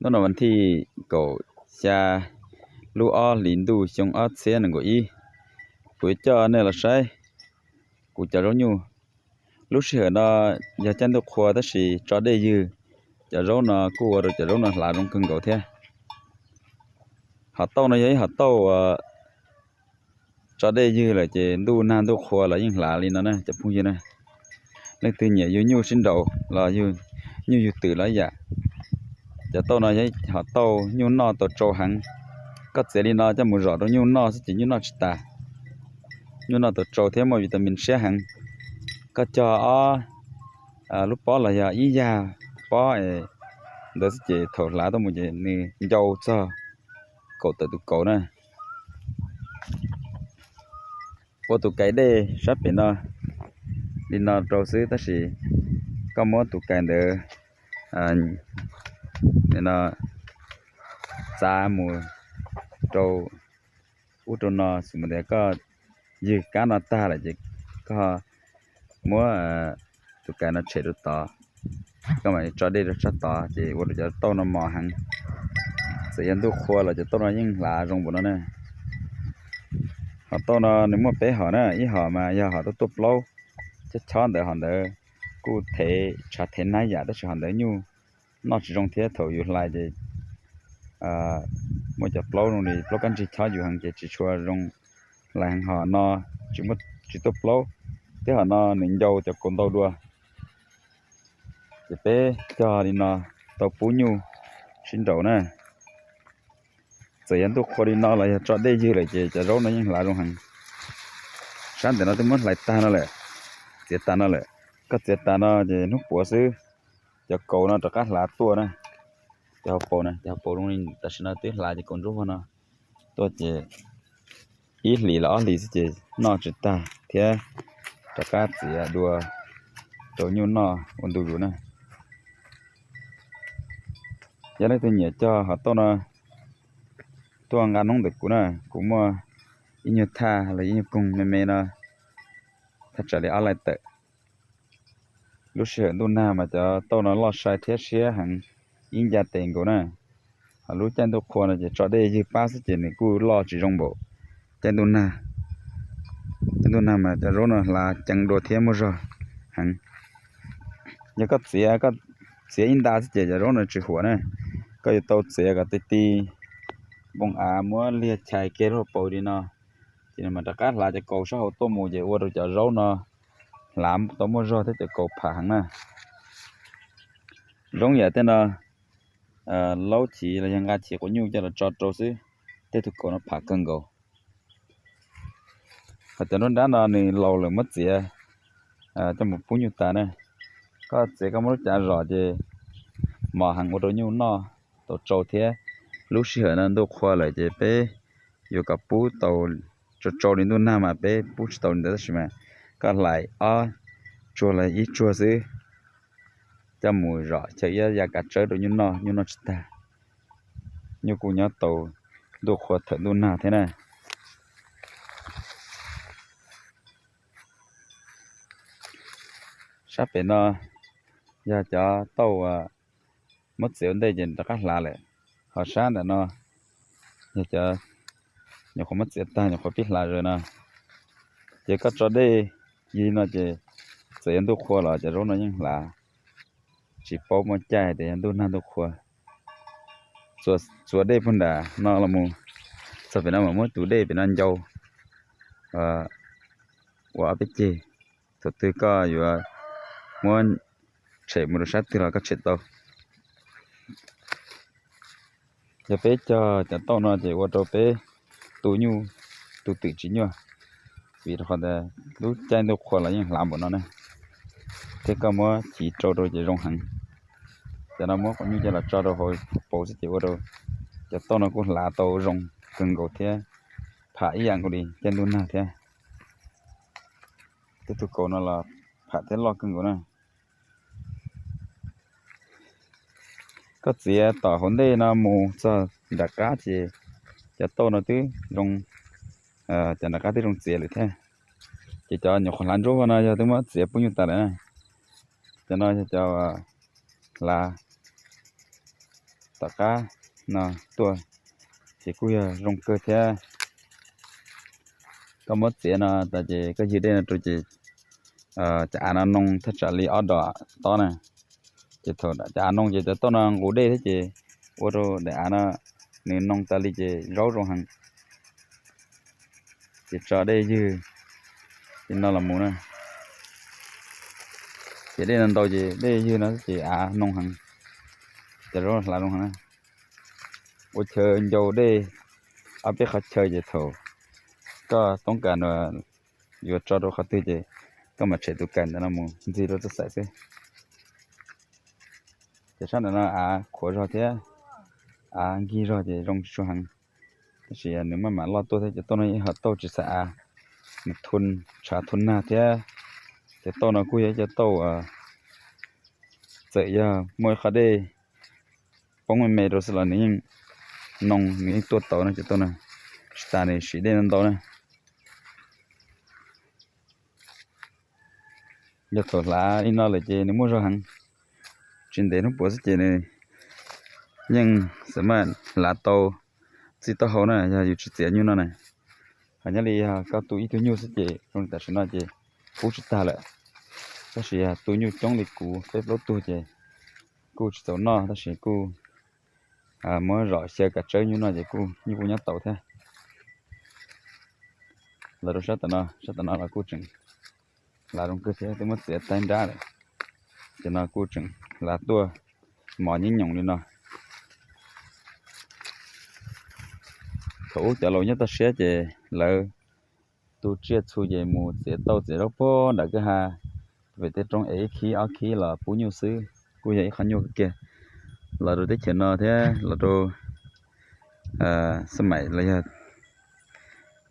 Hnub no vas thij kaum xya lub ob hlis ntuj xyoo ob txhiab nees nkaum ib, kuv yuav coj nej los saib kuv cov zaub nyuj. Lub sij hawm no yog caij ntuj qhua tab sis tso dej ywg, cov zaub no kuj ua rau cov zaub no hlav zoo kawg nkaus thiab. Hom tauj no yog ib hom tauj uas tso dej ywg lawm ces ntuj nag ntuj qhua los yeej hlav li no na cov phooj ywg na. Leej twg nyiam yug nyuj sib nraus los yug nyuj yug twm los ib yam. Cov tauj no yog hom tauj nyuj noj tau tsau heev. Koj txiav li no coj mus zom rau nyuj noj xwb ces nyuj noj tsis tas. Nyuj noj tau tsau thiab muaj vitamin siab heev. Koj cog ob lub pob los yog ib yag pob ntawd xwb ces thaum hlav tuaj mus ces nws ncau txog kaum tawm tus kaus na. Ua tus kais dej sab pem no li no rau xwb tab sis koj muab tus kais ntawd txav mus rau ub rau no, xws li tias koj ywg kab no tag lawm ces koj muab tus kais no tshem rau tod, koj mam tso dej rau sab tod ces ua rau cov tauj no mos heev. Txawm yog ntuj qhua los cov tauj no yeej hlav zoo npaum no na. Hom tauj no nws muaj peb hom na, ib hom mas yog hom tauj tuaj plaub, chob chob ntawd, hom ntawd kuj thev tshav thev nab yam tab sis hom ntawd nyuj noj tsis zoo thiab thaum yus hlais ces muaj cov plaub zoo li plaub kab ntsig chob yus heev ces tsis tshua zoo hlais heev. Hom no tsis tuaj plaub thiab hom no nws ncau cov kaus ntau dua. Ces peb cog li no tau pub nyuj sib nraus na. Txawm yog ntuj qhua li no los yog tso dej ywg lawm ces cov zaub no yeej hlav zoo heev. Sab ntawm no twb muab hlais tag no lawm, txiav tas no lawm. Koj txiav tas no ces hnub puav xwb cov kaus no rov qab hlav tuaj na. Cov hauv paus na, cov hauv paus zoo li tam sim no twb hlav ces kaus ntsuab vog no tuaj ces ib hlis los ob hlis xwb ces noj tsis tag thiab rov qab txiav dua rau nyuj noj ua ntu zus na. Yog leej twg nyiam cog hom tauj no tuaj nqa noob ntawm kuv na, kuv muaj ib nyuag thaj los ib nyuag koog me me no, thaj tsam li ob laij tawm. Lub sij hawm ntuj nag mas cov tauj no loj sai thiab siab heev, ib ncaj tes nkaus na. Ho lub caij ntuj qhua no ces tso dej ywg pab xwb ces nws kuj loj tsis zoo npaum caij ntuj nag. Caij ntuj nag mas cov zaub no hlav ceev dua thiab muaj zog heev. Yog koj txiav, koj txiav ib nta xwb ces cov zaub no tsis huam na. Koj yuav tau txiav kom ti ti npoo av, muab liag chais kiag lub hauv paus li no, ces nws mam rov qab hlav cov kaus sab hauv tuaj mus ces ua rau cov zaub no hlav tau muaj zog thiab cov kaus pham heev na. Zoo yam tej no, laub chiv los yog nqa chiv quav nyuj coj los tso rau xwb, tej tug kaus no pham kawg nkaus. Ho cov nruab nrab no nws laus lawm muab txiav coj mus pub nyuj tas na. Koj txiav koj muab lub cav zom ces mos heev ua rau nyuj noj tau tsau thiab. Lub sij hawm no ntuj qhua lawm ces peb yuav kom pub tau tsau tsau li ntuj nag mas peb pub tsis tau li ntawd tab sis mas koj hlais ob tsuag los ib tsuag xwb coj mus zom chaw iab ya kav tsawb rau nyuj noj, nyuj noj tsis tag. Nyuj kuj nyob tau ntuj qhua thawm ntuj nag thiab na. Sab pem no yog cov tauj muab txiav ua ntej ces rov qab hlav lawm. Ho sab ntawm no yog cov nyuam qhuav muab txiav tag nyuam qhuav pib hlav zaws no. Ces koj tso dej ywg no ces txawm yog ntuj qhua los cov zaub no yeej hlav, tsis paub muaj caij hais tias yog ntuj nag ntuj qhua. Txuas dej puag nram no los mus txog pem no mas muab tus dej pem no ncau ua ob peb ceg. Thaum twg koj yuav muab tshem mus rau sab twg los koj tshem tau. Yog peb cog cov tauj no ces ua rau peb tu nyuj tu twm tsis nyuaj, vim rau qhov tias lub caij ntuj qhua los yeej hlav npaum no ne, thiab koj muab chiv rau rau ces zoo heev. Cov no muab quav nyuj coj los tso rau hauv paus xwb ces ua rau cov tauj no kuj hlav tau zoo kawg nkaus thiab pham ib yam nkaus li caij ntuj nag thiab. Tej tug kaus no los pham thiab loj kawg nkaus na. Koj txiav tom hauv ntej no mus txog nram qab ces cov tauj no twb zoo, cov nram qab twb zoo txiav lawm thiab. Ces cov nyuam qhuav hlav ntsuab vog no yog twb muab txiav pub nyuj tas lawm na. Cov no yog cov hlav tom qab no tuaj, ces kuj yog zoo kawg thiab. Koj muab txiav no tas ces koj ywg dej no rau ces cov av no noo thaj tsam li ob dos tob na. Ces thaum cov av noo ces cov tauj no nqus dej thiab ces ua rau daim av no nws noo tas li ces zaub zoo heev. Ces tso dej ywg li no los mus na. Ces dej no ntau ces dej ywg no ces av noo heev, cov zaub hlav zoo heev na. Ua chaw ncau dej, ob peb qhov chaw ces thaum koj toob kas yuav tso rau qhov twg ces koj mam tshem tus kas ntawd no mus ntxig rau txoj xaim xwb. Ces sab ntawm no av qhuav zog thiab av nkig zog ces zoo tsis tshua heev, tab sis nws maj mam loj tuaj thiab. Cov tauj no yeej ho tauj tsis xav av, nws tshav thun nag thiab. Cov tauj no kuj yog ib cov tauj txawm yog muaj ib qho dej poob me me rau xwb los nws yeej noo, nws yeej tuaj tau na. Cov tauj no tsis tas nws siv dej ntau ntau na. Yog thaum hlav li no lawm ces nws muaj zog heev, tsis ntev hnub puav xwb ces nws yeej xam maj hlav tau txij taub hau na yog yus tsis txiav nyuj no na. Ho nyob li yog koj tu ib tug nyuj xwb ces zoo li tam sim no ces pub tsis tag lawm. Tab sis yog tu nyuj coob li kuv peb plaub tug ces kuj tsis txaus noj tab sis kuj muab zom xyaw kav tsawb nyuj noj ces kuj nyuj kuj nyob tau thiab. Los rau sab tom no, sab tom no los kuj tseem hlav zoo kawg thiab, twb muab txiav tag nrab lawm. Ces no kuj tseem hlav tuaj mos nyob nyoos li no. Thaum ub cov laus nyob toj siab ces lawv tu tsiaj txhu ces mus txiav tauj txiav zaub puag nram kwj ha, pem tej roob es ib khib ob khib los pub nyuj xwb, kuj yog ib qho nyuaj kawg kiag. Los rau teb chaws no thiab los rau xab maim los yog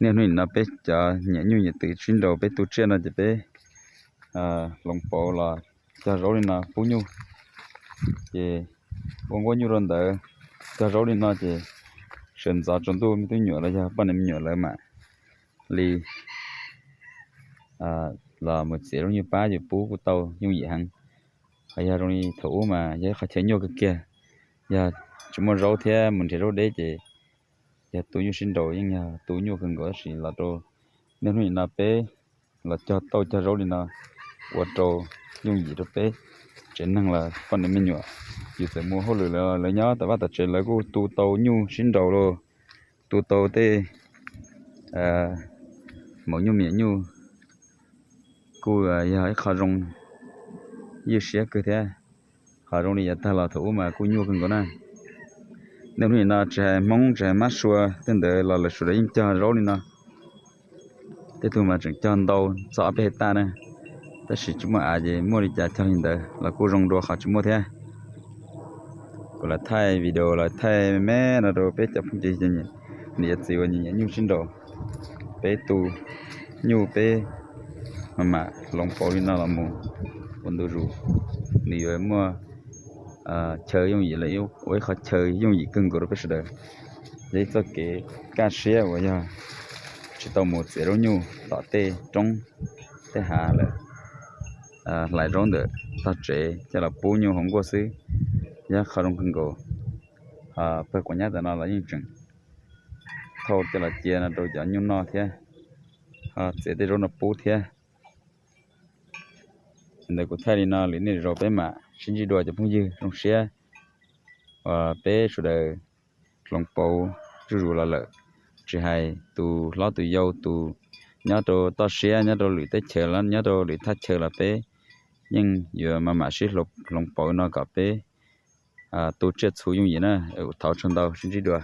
niaj hnub nim no peb cov nyiam nyuj nyiam twm sib nraus peb tu tsiaj no ces peb hloov pauv los cog zaub li no pub nyuj. Ces ua nkuaj nyuj rau ntawd, cog zaub li no ces sawv ntxov tsaus ntuj me tub nyuam los yog poj niam me nyuam lawv mam li los mus txiav zaub nyuj pab yus pub kuj tau yooj yim heev. Ho yog zoo li thaum ub mas yog ib qhov chaw nyuaj kawg kiag, yog tsis muaj zaub thiab mus nrhiav zaub deb ces yog tu nyuj sib nraus yeej yog tu nyuaj kawg nkaus. Tab sis los rau niaj hnub nim no peb los cog tauj cog zaub li no ua rau yooj yim rau peb tsev neeg los poj niam me nyuam. Yus txawm mus hauj lwm lawv nyob tom vaj tom tsev lawv kuj tu tau nyuj sib nraus los tu tau tej maum nyuj miam nyuj, kuj yog ib qho zoo ywj siab kawg thiab. Ho zoo li yav tag los thaum ub mas kuj nyuaj kawg nkaus na. Niaj hnub nim no tsis hais Hmoob tsis hais mab sua tej ntawd los lawv sawv daws yeej cog zaub li no. Tej tug mas tseem cog ntau txog ob peb hais taj na, tab sis tsis muaj av ces muaj li cas cog li ntawd los kuj zoo dua qhov tsis muaj thiab. Kuv los thaij video los thaij me me no rau peb cov phooj ywg niam txiv uas nyiam nyuj sib nraus, peb tu nyuj peb mam mam hloov pauv li no los mus ua ntu zus, nws yuav muaj chaw yooj yim los ua ib qhov chaw yooj yim kawg nkaus rau peb sawv daws. Yog ib txoj kev kaj siab uas yog tsis tau mus txiav zaub nyuj tom tej roob tej hav lawm, hlais zaub ntawm tog tsev coj los pub nyuj hauv nkuaj xwb, yog qhov zoo kawg nkaus. Pawg quav nyab tam no los yeej tseem thauj coj los cia no rau cov nyuj noj thiab, ho txiav tej zaub no pub thiab. Ntawd kuv thaij li no, lwm niaj lwm zaus peb mam sib ntsib dua cov phooj ywg, zoo siab uas peb sawv daws hloov pauv zuj zus los lawm, tsis hais tus hlob tus yau, tus nyob rau toj siab, nyob rau lwm teb chaws, nyob rau lwm thaj chaw los peb yeej yuav mam mam sib hloov pauv no kom peb tu tsiaj txhu yooj yim na. Thov tsaug ntau, sib ntsib dua.